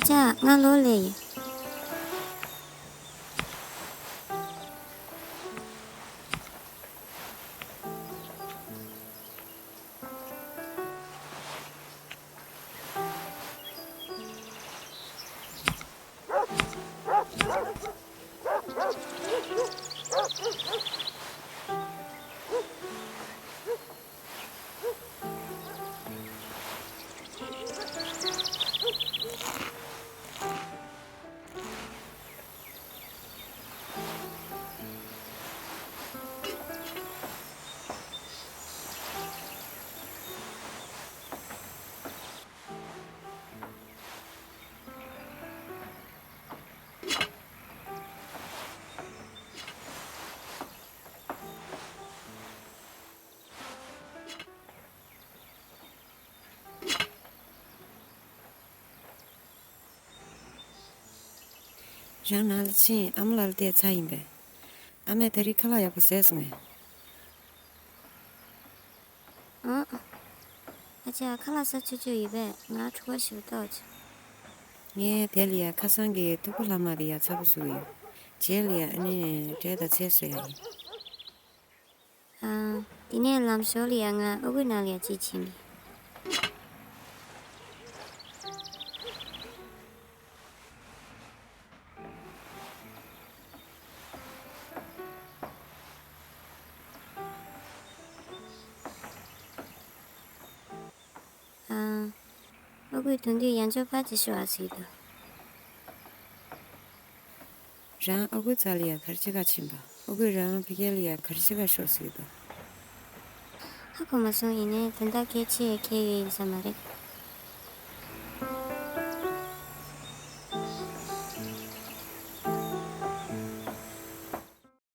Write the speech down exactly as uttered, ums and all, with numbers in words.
ཅག་ང་ལོ་ལེ་ཡིན། རང་ནང་ལ་ཕྱིན། ཨ་མ་ལགས་ལ་བལྟས་ཚར་ཡིན་པས། ཨ་མས་ད་རེས་ཁ་ལག་ཡག་པོ་བཟས་སོང་ངས། ཨ། ཨ་ཅག་ཁ་ལག་ཟ་ཆོག་ཆོག་ཡོད་པས། ང་གྲོད་ཁོག་ཞེ་པོ་ལྟོགས་བྱུང་། ངས་དེ་ལ་ཡ་ཁ་སང་གི་ཐུག་པ་ལྷག་མ་དེ་ཡ་ཚ་པོ་བཟོས་ཡོད། རྗེས་ལ་ཡ་ཨ་ནི་འབྲས་དང་ཚལ་བཟོ་ཡ་ཡིན། ཨང་། དེ་ནས་ལམ་ཞོར་ལ་ཡ་ང་ཨ་ཁུའི་ནང་ལ་ཡ་གཅིག་ཕྱིན་པས། ཨང་། ཨ་ཁུས་དོན་དུ་ཡང་ཅོ་ཕ་ཅི་ཤོ་ཨ་སི་དོ། རང་ཨ་ཁུའི་རྩ་ལ་ཡ་གར་ཅི་ག་ཕྱིན་པ། ཨ་ཁུས་རང་ཕ་གི་ལ་ཡ་གར་ཅི་ག་ཤོ་སི་དོ། ཧ་གོ་མ་སོང་། ཡིན་ནའི་དོན་དག་གལ་ཆེ་ཁེལ་ཡོད་ཡིན་ས་མ་རེད།